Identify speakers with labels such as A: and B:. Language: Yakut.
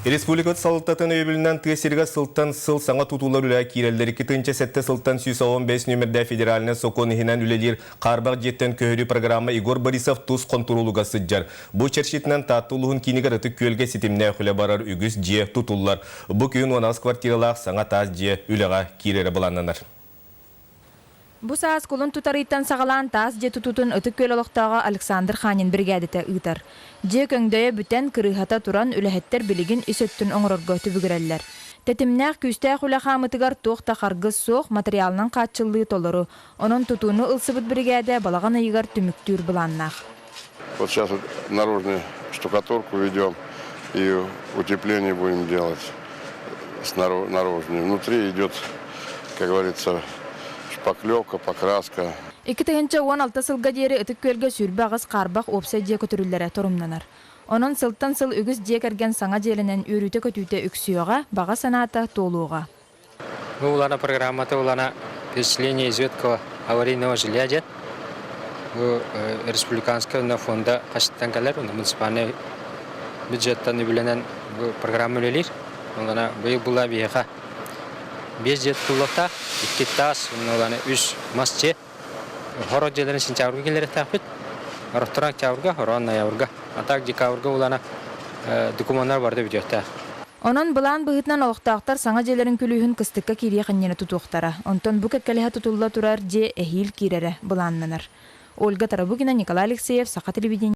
A: Республика салалтатын өйөбүлүнэн тыа сиригэр сылтан сыл саҥа тутуулар үлэҕэ киирэллэр. 2007 сылтан 115 нүөмэрдээх федеральнай сокуон иһинэн үлэлиир хаарбах дьиэттэн көһөрүү программа Егор Борисов тус хонтуруолугар сылдьар. Бу чэрчитинэн Таатта улууһун киинигэр Ытык Күөлгэ ситимнээх үлэ барар үгүс дьиэ тутуллар. Бу күһүн 18 квартиралаах саҥа таас дьиэ үлэҕэ киирэрэ былааннанар.
B: Бу саас кулун тутар ыйтан саҕалаан таас дьиэ тутуутун Ытык Күөл олохтооҕо Александр Ханин биригээдэтэ ыытар. Дьиэ көҥдөйө бүтэн, кырыыһата туран, үлэһиттэр билигин ис өттүн оҥорорго түбүгүрэллэр. Тэтимнээх, күүстээх үлэ хаамыытыгар туох да харгыс суох, матырыйаалынан хааччыллыы толору. Онон тутууну ылсыбыт биригээдэ балаҕан ыйыгар түмүктүүр былааннаах.
C: Вот сейчас вот наружную штукатурку ведем и утепление будем делать наружную. Внутри идет, как говорится, шпаклевка, покраска.
B: 2016 сылга диэри Ытык Күөлгэ 28 хаарбах уопсай дьиэ көтүрүллэрэ торумнанар. Онон сылтан сыл үгүс дьиэ кэргэн саҥа дьиэлэнэн үөрүүтэ-көтүүтэ үксүөҕэ, баҕа санаата туолуоҕа.
D: Бу улана программата улана переселение из веткого аварийного жилья диэн. Бу республиканскай уонна фонда хасыттан кэлэр, муниципальный бюджеттан үбүлэнэн бу программа үлэлиир. Улана быйыл була биһиэхэ биэс дьиэ тутуллуохтаах, икки таас, уонна үс мас дьиэ. Хоро дьиэлэрин сентябрьга киллэриэхтээхпит. Орохторо октябрьга, хороон ноябрьга. А так декабрьга улана докумуоннар барыта бүтүөхтээх.
B: Онон былаан быһыытынан олохтоохтор саҥа дьиэлэрин күлүүһүн кыстыкка киириэх иннинэ тутуохтара. Онтон бу кэккэлэһэ тутулла турар дьиэ эһиил киирэрэ былааннанар. Ольга Тарабукина, Николай Алексеев, Саха телевидение.